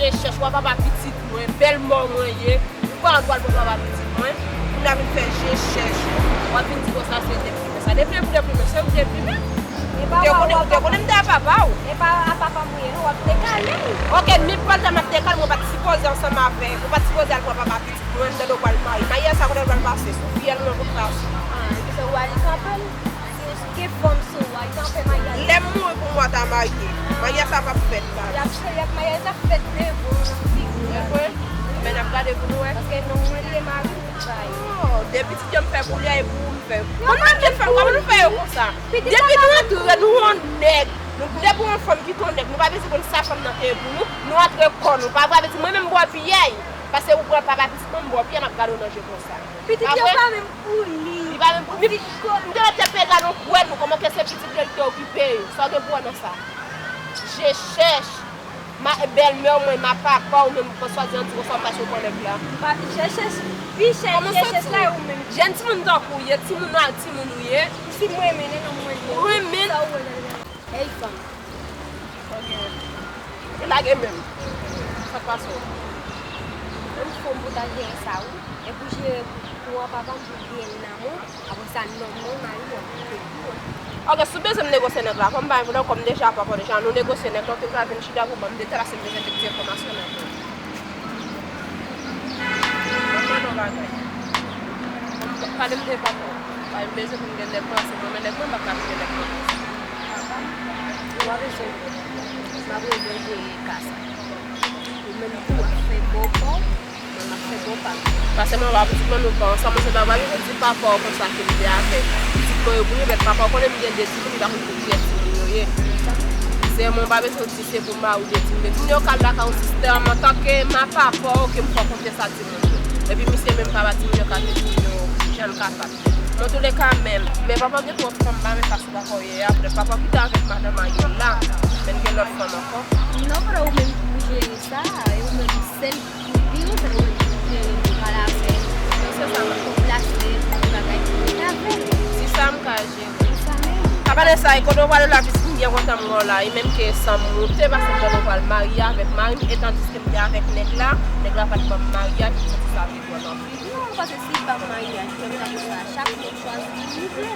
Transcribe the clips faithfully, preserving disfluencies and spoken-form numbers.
Je cherche, w a papa pitit mwen, bèlmè w mwen ye, ou pa dwa pran papa pitit mwen, pou n a vin fè je cherche. W ap vin di konsa se deplimen sa. Deplimen pou deplimen, se ou deplimen. Ou te konnen, ou te konnen m te a papa w. E pa a papa m ou ye, non, w ap dekale m. Ok, nenpòt lè m ap dekale, mwen pa t sipoze ansanm avè, mwen pa t sipoze al pran papa pitit mwen, m tande w pral marye. Maryaj sa kote l pral pase, sou fyèl mwen pou l pase. Ah, epi se ou al kanpe l? Si w gen fanm sou ou, al kanpe maryaj. Lè m mouri pou mwen ta marye. Maryaj sa p ap fèt, baz. Y ap, y ap, maryaj la fèt devan figi w. E vre? Ebyen, n ap gade pou nou wè. Paske non mwen li e mari m tout bay. Oh, de pitit yo m fè pou li a, e pou ou m fè. Konn mwen gen fanm, kòman nou fè yo konsa? Depi nou antre, nou yon nèg. Nou, depi yon fanm kite yon nèg, nou pa bezwen konn sa fanm nan te ye pou nou. Nou antre kò nou. Pa vre, vle di mwen menm m bò piyay. Paske ou pran papa pitit mwen, m bò piyay, m ap gade w nan je konsa. Pitit yo pa menm pou li. Li pa menm pou li. M te mete pega nou kwè nou, kòman ke se pitit li te okipe yo. Sa w gen pou wè nan sa? Je cherche. Ma, bèlmè w mwen, ma papa w menm, pran swadizan ti resòm pase w pran nèg la. Pa, je cherche, pi chè, je cherche la, ou menm. Jèn timoun tankou w ye, timoun a, timoun ou ye. Si m renmen, non, mwen renmen. Ou renmen. Sa ou wè la. Ey, fanm. Ok. Ou lage menm. Sa k pase w? Menm fanm pou ta jere sa, wi. E pou jere pou, pou papa m, pou byen nan mwen. Apre sa, non, mwen, mari m, w ap kite pou mwen. Ok, si w bezwen m negosye nèg la, kòm m pa gen pwoblèm, kòm deja papa w deja, nou negosye nèg la, ou te ka vin chita pou ban m detay, paske m bezwen kèk ti enfòmasyon nèg la. Ban m mande w bagay. Ban m pale m de papa w. Paske m bezwen pou m gen nèg mwen, se mwen men nèg mwen, m pa ka kite nèg mwen. Papa m, ou pa bezwen pè. M ap rele w jere ka sa. Ou menm tou, w ap fè bò pa w. Mwen, m ap fè bon pa m. Paske mwen wè pitit mwen nou pa ansanm, se pa, pa bezwen di papa w konsa ke m te avè pitit mwen yo pou li, men papa w konnen m gen de timoun, li pa konn pou kiyès timoun yo ye. Se mwen, pa bezwen di se pou mari w de timoun. De timoun yo ka al lakay yon sistè m antanke ma papa w ke m fè konfyans a timoun yo. Epi misye menm papa timoun yo ka fè timoun yo jan l kapab. Nan touleka, men, men papa w gen twòp fanm, m pa renmen fason papa w ye a, papa w kite avèk madanm a, gen la, men gen lòt fanm ankò. Non, frè, ou menm ki pou jere sa, e ou menm sèl Pi ou se pou jere pou pale avè l. Se sa menm. Pou plase l, pou bagay pou l avè l. Si sa m ka jere. Sa menm. Apa de sa, e kote w prale la, piski m byen kontan m wè w la, e menm ke san m moute, paske m tande w pral marye avèk mari m, e tandiske m te avèk nèg la, nèg la pa t ban m maryaj, m santi sa vle twòp anpil. Non, paske si l ban m maryaj, frè m t ap fè sa chak moun chwazi moun li vle.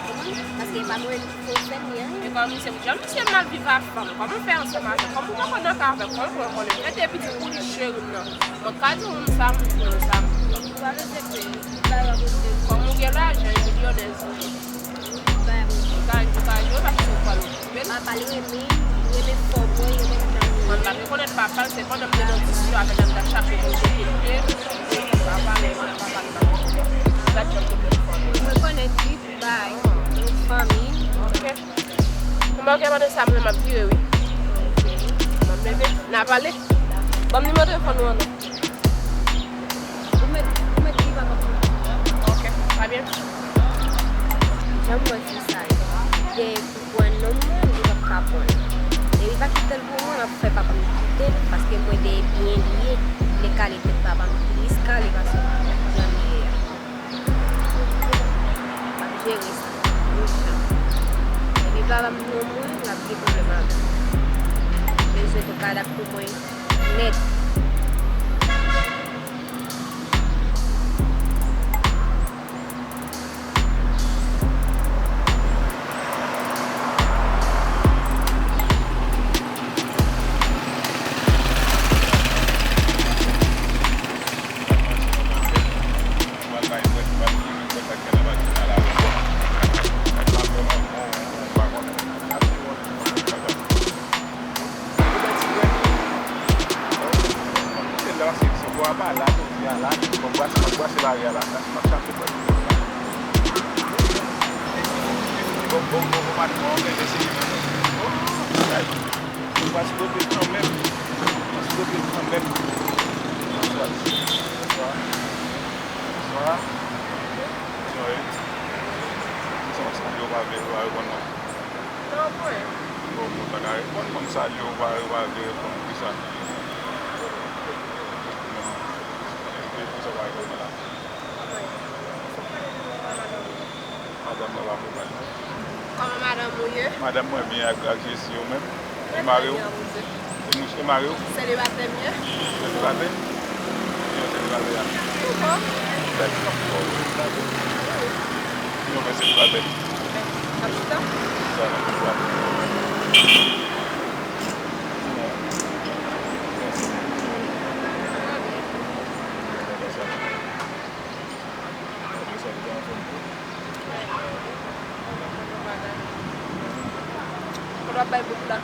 Konprann? Paske e pa mwen ki fè w fè m li anyen. E kòman misye, jan misye mal viv ak fanm, kòman w fè ansanm avè l? Kòman w pa konn antre avè l? Kòman w konnen? Mete pitit pou li, cheri m nan. Mwen ka di w moun sa m vle, sa m vle. Ou pa bezwen pè, tout bagay w ap regle. Kòm ou gen lajan, e milyonè ou ye. Tout bagay ap regle. Ou ka, ou ka jwe paske se ou k pral okipe l. Papa l renmen, renmen fò mwen, renmen nan mwen. Mwen pa rekonèt papa l, se pandan m te nan diskisyon avè l, m t ap chache kote l te ye. Papa l, papa l pa konn. Gad jan pwoblèm fanmi. Mwen rekonèt li, bay, nou fanmi. Ok. Ou manke mande sa, mwen m ap vire, wi. M ap leve. N a pale. Ban m nimewo telefòn ou an non. Ou met, ou met li pa konprann. Ok, pa byen. Jan m wè fi sa yo, gen pou pran nonm mwen, li p ap ka pran l. E li pa kite l pou mwen, l ap fè papa m kite l, paske mwen de byen li ye, li kale tèt papa m plis kale pase jan li ye a. M ap jere sa, yon jan. Depi papa m non mwen, l ap gen pwoblèm avè m. Bezwen tou kadak pou mwen nèt. Ou te la, se, se bò a pa la, jodi a la, m ap brase, m ap brase lari a la, m ap chache bò a. Bon, bon, bon, bon, madanm mwen, men mesye li menm. Oh, bagay. M pral sou do pye l kanmenm. M pral sou do pye l kanmenm. Bonswa. Bonswa. Bonswa. Bonswa, wi. Sa, sa, yo pa vle, yo pa reponn mwen. Nan pwen. Bon, mwen pa ka reponn, mwen m salye w, ou pa, ou pa vle reponn, poukisa? E, e, poukisa w pa reponn mwen la? Madanm mwen pa pwoblèm non. Kòman madanm ou ye? Madanm mwen byen ak, ak Jesi, ou menm? E mari w? E Mouche, e mari w? Selibatè m ye. Selibatè? Kijan selibatè a? Tou bon. Bèl, tou bon. Kijan w fè selibatè? N ap chita. Sa, n ap chita. Kote w ap bay bout la?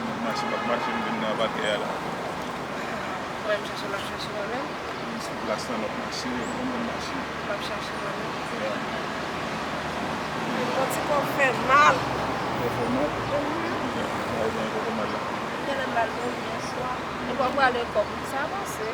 M ap mache, m ap mache, m vin nan pakè a la. Mwen, m chache, m ap chache mwen menm. M sou plas la, m ap mache, m ap mache. M ap chache mwen menm. Yeah. Yon ti kò fè mal. Kò fè mal? Mhm. Yeah. Sa e jan kò fè mal la? Tèlè mal wi, yè swa. Epi w prale kòb, sa avanse.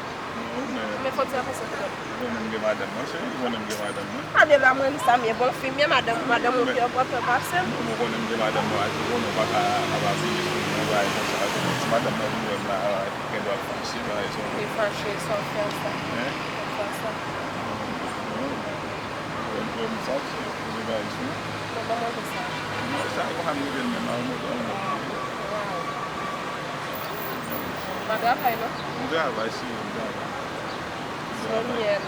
Non, men men fò ti avanse pou mwen. Ou konnen m gen madanm mwen, cheri, ou konnen m gen madanm mwen. A, depi mwen li sa m ye, bon fi m ye, madanm, madanm ou pi enpòtan pase m. Non, mwen konnen m gen madanm mwen, ou konnen ou pa ka ap apiye sou mwen, yon bagay konsa. Si madanm mwen vin wè m la, gen dwa l fache, bagay sa. Li fache, sa w fè sa. Hein? Sa w fè sa. Non, non. Ou wè m sa, se, se bagay sou. Non, ban mwen sa. Non, sa yo pa rive l menm, a yon mòd, a yon mòd. Wow. Pa travay, non? M travay, cheri, m travay. Sirop miel.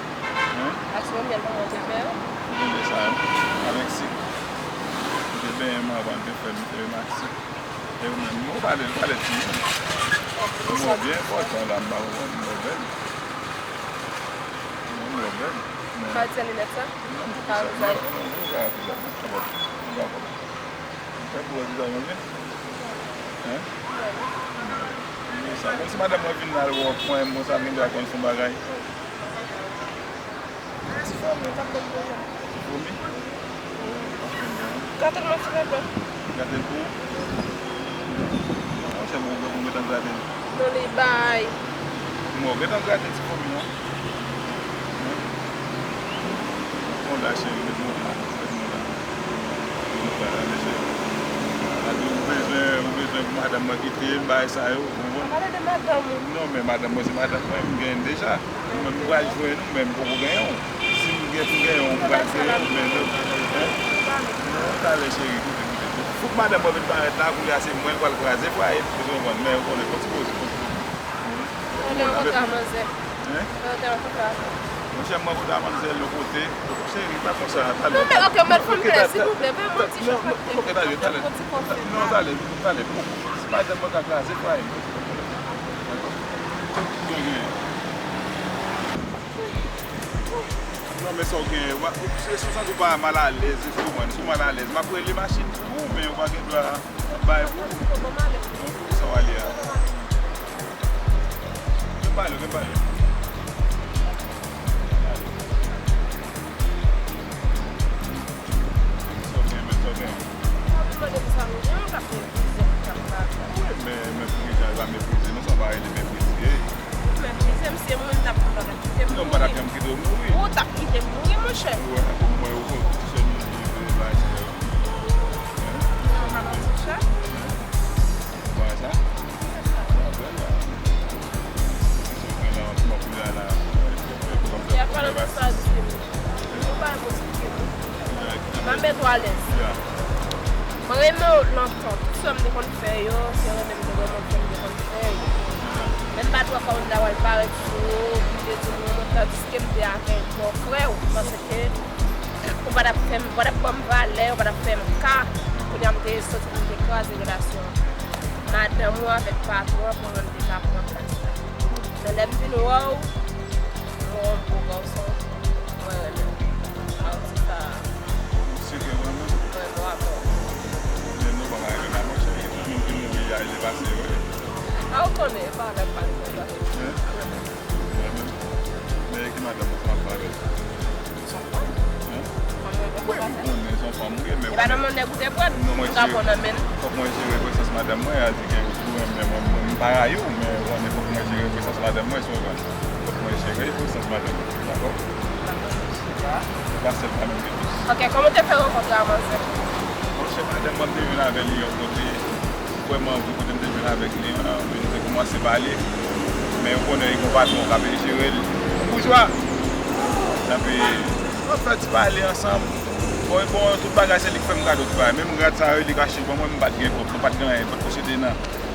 Hein? Ak sirop miel, ban mwen te fè yo. Ou konn de sa, wi. Avèk sik. M te benyen m anvan, m te fè, m te fè m ak sik. E ou menm, ou pale, pale ti moun. Ou mò byen enpòtan la, m pa konprann, m mò bèl. M mò bèl. Men pa di linèt sa? Non, m te fè sa. Pa di. Non, non, non, m te fè sa. M pa konprann. Fè pou wè ki sa manje? Hein? Men sa, menm si madanm mwen vin al wè w pran m konsa, m gen dwa konn se yon bagay. Ti fomi, w t ap konn pou mwen. Ti fomi? Gate l mwen ti bebe. Gate l pou ou? Monchè, mwen mwen gentan grate l. Non, li bay. Mwen gentan grate ti fomi an. Bon, la, cheri, met mwen la, met mwen la. Met mwen la, la, cheri. Gade, ou bezwen, ou bezwen pou madanm mwen kite l, bagay sa yo, ou konprann? Pa pale de madanm ou. Non, men madanm mwen, se madanm mwen, m genyen l deja. Mwen, m pral jwenn ou, men m poko genyen w. Si m gen pou m genyen w, m pral genyen w, men non. Hein? Non, talè, cheri, koute, koute, koute. Fout madanm mwen vin parèt la, kounye a se mwen k pral kraze fwaye m, ou konprann, men ou konnen, fò ti poze, fò ti poze. Ou te rankontre a manzè. Hein? Ou te rankontre a manzè. Monchè, m rankontre a manzè yon kote. Cheri, pa konsa, talè. Non, men, ok, mèt fè m plè, silvouplè, bay mwen yon ti chans, mwen te fè yon ti konsèy. Non, talè, talè, poko. Si madanm mwen ka kraze fwaye m. Dakò? Sa w genyen? Non, men sa w genyen. Se, se, se, ou santi w pa mal alèz, ou konprann? Si w mal alèz, m ap rele machin pou ou, men ou pa gen dwa. Bay pou ou. Kisa w ale a? Vin pale, vin pale. Sa w gen, men sa w gen. Wi, men, men pou kijan l va meprize nou, sa w pa rele meprize. Meprize m, se moun t ap, m pa t ap kite m mouri. Non, m pa t ap janm kite w mouri. Ou t ap kite m mouri, monchè. Ou wè, pou mwen, ou konn ti sè nou viv, bagay sa yo. Hein? Non, pa nan ti chè. Hein? Ou pa wè sa? Sa bèl la. Sa w gen la, an ti mò koulye a la. Y ap pale de sa, di m. Ou pa eksplike m. M ap met ou alèz. Mwen renmen w lontan. Tout sa m te konn fè yo, se renmen m te renmen w fè m te konn fè yo. Men m pa t wè kòman m ta pral parèt sou ou, pou m te di w m renmen w, tandiske m te avè yon frè w, paske ou pa t ap fè m, ou pa t ap ban m valè, ou pa t ap fè m ka. Kounye a m te santi pou m te kraze relasyon madanm ou avèk patwon an pou mwen m te ka pran plas la. Men lè m vin wè w, m wè w yon bo gason, mwen renmen w. Atis sa a. Ou serye vrèman? Mwen renmen w avè w. Men nou pa ka renmen la, monchè. Tout moun ki mouri a, li pase, wi. A, ou konnen, e pa avèk pale konsa. Hein? Vrèman. Men ki madanm ou sa ap pale? Hein? Wi, m konnen se yon fanm ou ye, men... E pa nan men nèg ou te pran l, m ka pran nan men l. Fòk mwen jere presans madanm mwen, a di gen ou tou, men mwen, mwen, m pa rayi w, men ou konnen fòk mwen jere presans madanm mwen, si w konprann. Fòk mwen jere presans madanm mwen, dakò? Dakò. Se pa sèl pa menm gen plis. Ok, kòman w te fè rankontre a manzè? Monchè, madanm mwen, m te vin avè li yon kote. Vrèman, vre kote m te jwenn avèk li an, nou te kòmanse pale. Men ou konnen, li gon patwon k ap jere l. Yon boujwa! Epi, nou fè ti pale ansanm. Bon, bon, tout bagay, se li k fè m kado tout bagay. Menm rad sa yo, li k achte ban mwen, m pa t gen kòb, mwen pa t gen anyen, m pa t posede nan.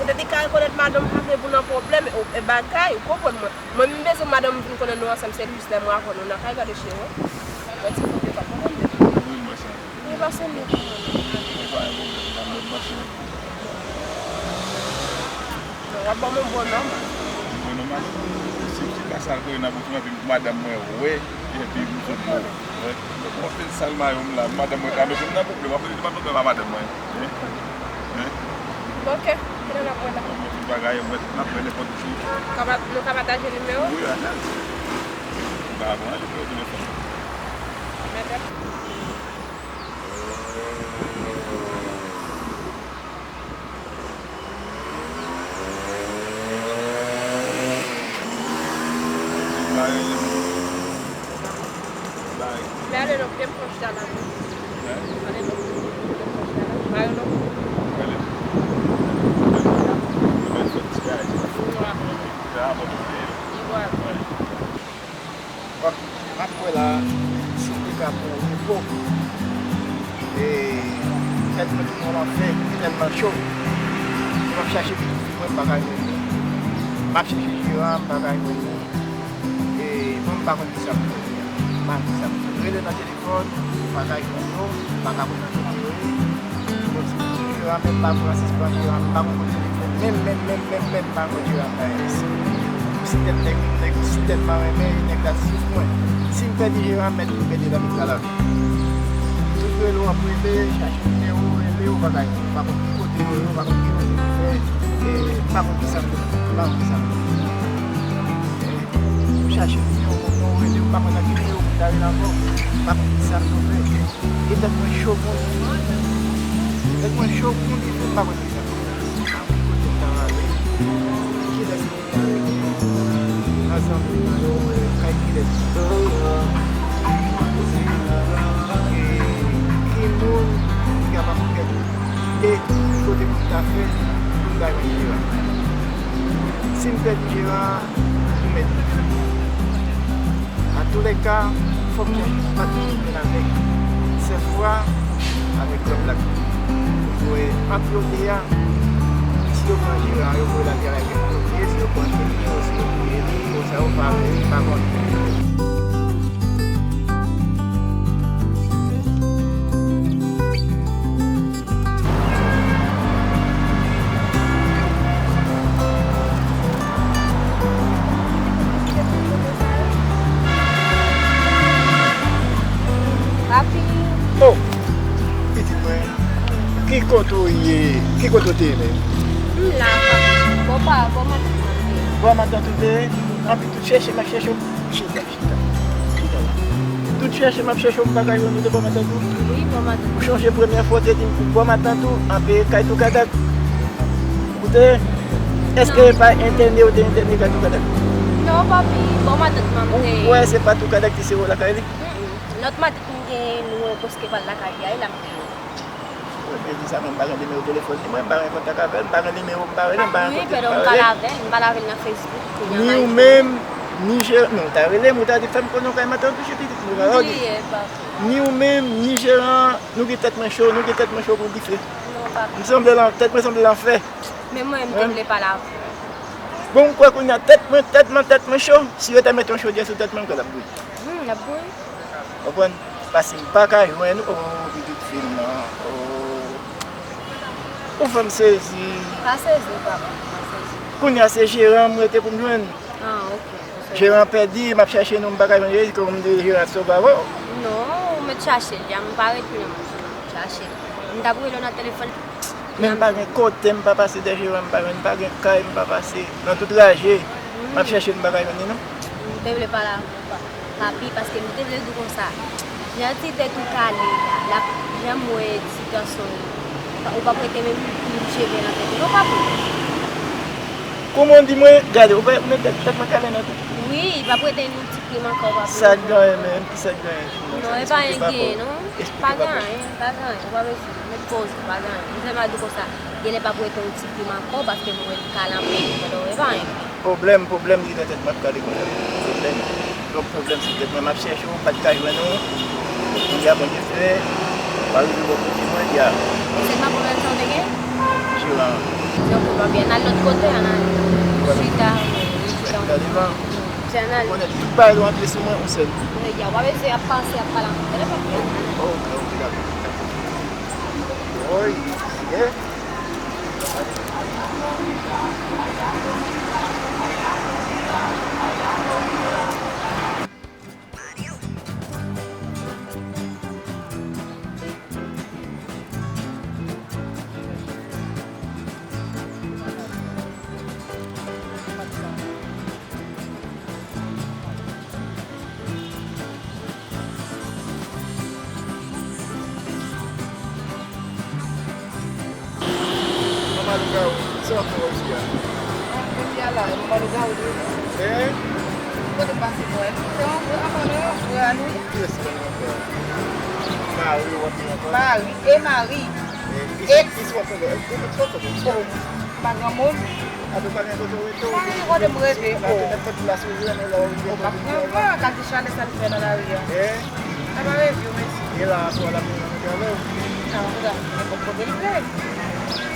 Poutèt li ka rekonèt madanm pa vle pou nan pwoblèm e, e bagay, ou konprann mwen. Mwen, m bezwen madanm vin konnen nou ansanm, se jis lè mwen avè nou nan kay, gade cheri. Mwen ti foto pa konprann. Wi, mwen sa. Mwen pase nou. Pa gen pwoblèm, mwen pase. Non, w ap ban m yon bon nòmal. Bon nòmal? Si, si pa sa l konnen nan bouch mwen, epi madanm mwen wè, epi m sot mwen wè. Mwen fin sal mayo m la, madanm mwen ka mete m nan pwoblèm, w ap mete m nan pwoblèm a madanm mwen. Hein? Hein? Ok, kounye a n ap wè la. Bon, mwen fin bagay, mwen, n ap wè nenpòt jou. Ka pa-, nou ka pataje nimewo? Wi, alèz. M pa pran nimewo telefòn. Mèt. Mwen ale non, kite m pran chita la non. Ale non, kite m pran chita la. Mwen ale non. Wi. Bon, m ap wè la, si w te ka pran repo, e, tèt mwen tounen yon lanfè, li tèlman cho. M ap chache pitit fi mwen, m pa ka jwenn li. M ap chache jeran, m pa ka jwenn li. E, mwen, m pa konn kisa m fè. M pa konn kisa m fè. Rele nan telefòn, m pa ka jwenn yo, m pa ka konn kote yo ye. Bon, ti jeran menm pa pran, sispann jeran, m pa konn kote li fè. Menm, menm, menm, menm, menm, m pa konn jeran pa res. M si tèt nèg, nèg m si tèlman renmen, nèg la souf mwen. Si m pèdi jeran, m mèt tou pèdi lòt nèg la lavi. Tout rele w ap rele, chache nimewo w rele, ou pa ka jwenn. Ou pa konn ki kote yo ye, ou pa konn ki kote yo fè, e, ou pa konn kisa pou fè, ou pa konn kisa pou fè. E, ou chache nimewo w rele, ou pa konn nan ki nimewo pou ta rele ankò, ou pa konn kisa pou fè. E tèt mwen cho pou li. Tèt mwen cho pou li, pou m pa konn kisa pou fè. Ki kote m ta prale? Kilès m ta rele? Nan zanmi mwen yo, wè kay kilès m ta rele? E ki moun ki kapab fè m kite ki kote pou m ta fè pou m ta jwenn jeran? Si m pèdi jeran, m mèt. Antoulèka, fòk m chèche yon patnè ki vin avèk sèl fwa avèk lòt la. Pou wè ant yo de a, si yo pran jeran, yo voye l al travay kèk kote, si yo pran Kenny, osi yo voye li, konsa yo pa vle, pa konnen. Papi. Oh! Pitit mwen, ki kote w ye? Ki kote w te ye menm? M la, papi. Bò pa, bò matant mwen te ye. Bò matant ou te ye? Anpi tout chèche m ap chèche w. Chita, chita. Chita la. Tout chèche m ap chèche w, m pa ka jwenn ou, te bò matant ou? Wi, bò matant. Ou chonje premyè fwa w te di m bò matant ou, anpe kay Toukadak? Ou te? Èske e pa entène ou te entène kay Toukadak? Non, papi, bò matant mwen m te ye. Ou kwè se pa Toukadak ki sere w lakay li? Mm-mm. Lòt matant m gen, nou pwoske pral lakay li a, e la m te ye. Mwen te di sa, mwen m pa gen nimewo telefòn li, mwen m pa gen kontak avè l, m pa gen nimewo, m pa rele, m pa gen kontak, m pa rele. Wi, pèdon, m pale avè l, m pale avè l nan Facebook, kounye a. Ni ou menm, ni jeran, non, ou ta rele m, ou ta di fè m konnen w kay matant ou, pitit mwen, ou ta di. M bliye, papi. Ni ou menm, ni jeran, nou gen tèt mwen cho, nou gen tèt mwen cho kou dife. Non, papi. M sanble lan, tèt mwen sanble lanfè. Men mwen, m te vle pale avè w. Bon, m kwè kounye a tèt mwen, tèt mwen, tèt mwen cho. Si yo ta mete yon chodyè sou tèt mwen, m kwè l ap bouyi. Hmm, l ap bouyi. Konprann? Paske m pa ka jwenn, oh, pitit fi m nan, oh. Ou fè m sezi. Pa sezi, papa, pa sezi. Kounye a se jeran m rete pou m jwenn. Ah, ok. Jeran pèdi, m ap chache nou, m pa ka jwenn li, kòm m di jeran ap sove avè w. Non, ou mèt chache l, m pa ret non, m chache l. M t ap rele w nan telefòn. Men m pa gen kote m pa pase dèyè jeran, m pa jwenn, m pa gen kay m pa pase. Nan tout raje, m ap chèche l, m pa ka jwenn li non. M te vle pale avè w, pa-, papi, paske m te vle di w konsa. Jan ti tèt ou kale a, l ap janm wè ti gason yo. Ou p ap rete menm pil cheve nan tèt ou non, papi. Kòman w di mwen, gade, ou pa mete tèt mwen kale nan tèt ou? Wi, l p ap rete yon ti plim ankò, papi. Sa k genyen menm? Ki sa k genyen? Non, e pa anyen k genyen non. Pa gen anyen, pa gen anyen. Ou pa bezwen met poze, pa gen anyen. M sèlman di w konsa, genlè p ap rete yon ti plim ankò, paske m wè l kale anpil, men e pa anyen. Pwoblèm, pwoblèm ki nan tèt mwen ap kale konsa. Pwoblèm. Twòp pwoblèm sou tèt mwen. M ap chèche w, m pa t ka jwenn ou. Kounye a, Bondye fè, w arive bò kote mwen, ya. E se pa pwoblèm sa w te gen? Jeran. Se Papi, ann al lòt kote, ann al. Chita. Chita devan. Chita, ann al. Konnen tout bagay dwe antre sou mwen, yon sèl kou. Ya, w pa bezwen ap pase, ap pale antre, papi, ann al. Ok, ok, dakò. Oy, yeah. Manman lougawou, sa w ap fè wè isi a? Kounye a la, manman lougawou li. Hein? Kote m pase mwen? Se yon frè, ankò non, yon frè a nou. Kiyès ki nan frè a? Mari, w ap di ankò? Mari, e mari. E, e, e, kiyès w ap fè? E, e, e, e, e, oh, m pa granmoun. Ato pa gen kote w rete w. Mwen kote m rete, o. Nenpòt plas ou jwenn ou la ou rete. Ou pa pran van, ka di chalè sa l fè nan lari a. Eh? Sa pa revye w, mesye. E la, aswè la, mwen antre avè w. Sa, ou la, nenpòt kote l vle.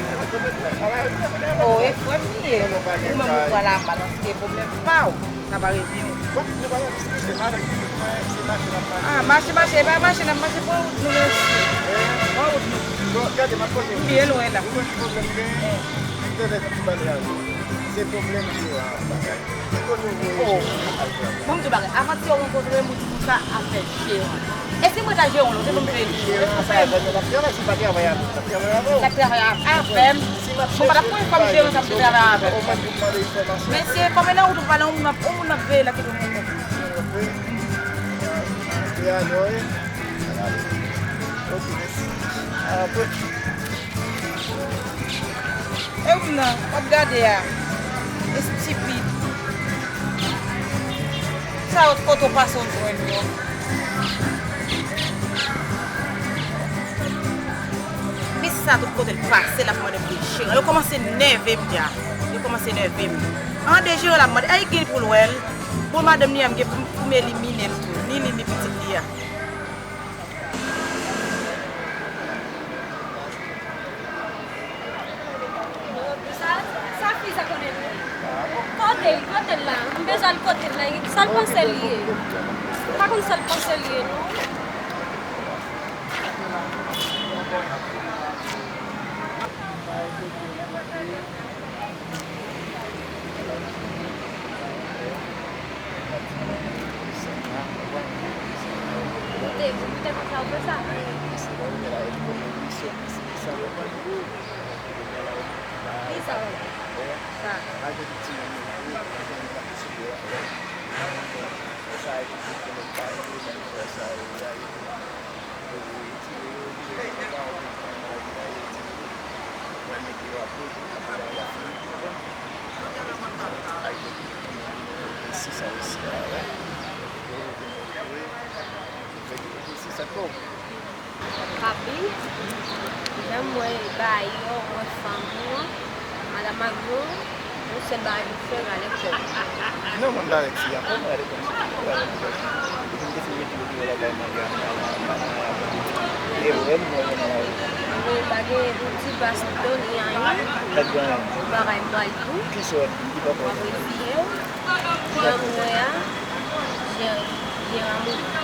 Nenpòt kote l vle. Sa pa revye w, mwen antre avè w. O, e frè m li ye. Ou menm ou pran la mal, paske pwoblèm pa w. Sa pa revye w. Bon, nou pa nan diskisyon, madanm ki di mwen, se mache n ap mache. Ah, mache, mache, e pa mache n ap mache, pran wout nou, mesye. Eh? Pran wout nou. Bon, gade, m ap poze w. M byen lwen la. Ou konn ki pwoblèm m genyen? Eh. Tande yon ti bagay avè w. Se pwoblèm yo a bagay. Ki kote w voye Jeran al travay? Bon, m di w bagay. Avanti w rankontre m, ou di konsa afè Jeran. E si mwen ta Jeran, ou te ban m veye Jeran? Jeran pa avè nou, l ap travay, si l pa travay avè nou, l ap travay avè w. L ap travay avè m. Si m ap chèche bagay yo, ou mande pou m mande enfòmasyon. Mesye, kòm e nan wout ou pale, yon moun ap, yon moun ap veye la ki te moun. Yon moun ap veye? Veye alò, wi. Ok, mèsi. Apre. E ou nan, w ap gade a. Estipid. Sa yo, kote w pase w jwenn yo. Mesye sa tout kote l pase, l ap mande pou Jeran. Yo kòmanse nève m dja. Yo kòmanse nève m. An de Jeran l ap mande. Ay, gen pou l wè l. Bon, madanm li a, m gen pou, pou m elimine l tou. Ni li, ni pitit li a. Sa, sa fi sa konnen tou. Kote l, kote l la? M bezwen l kote l la. Sa l panse l ye? M pa konn sa l panse l ye, non. Ou te, ou te konn sa w fè sa? Ki sa w fè? Sa. Papi, jan m wè bagay yo, m wè fanmi an, madanm ak yo, yon sèl bagay pou fè, rale kò w. Non, mwen m pa avèk fi a ankò, mwen rale kò m sou fi a, mwen rale kò m sou fi a. Depi m te fin mete yo deyò lakay mwen, li a, a, a, a, li rele m, mwen rele m. Mwen pa gen yon ti bas non, ni anyen. Mèt gen anyen. Bagay m pral di w. Kisa w ap di? Ki pa w ap di? Mwen refiye w. Jan m wè a, Jeran, Jeran mouri.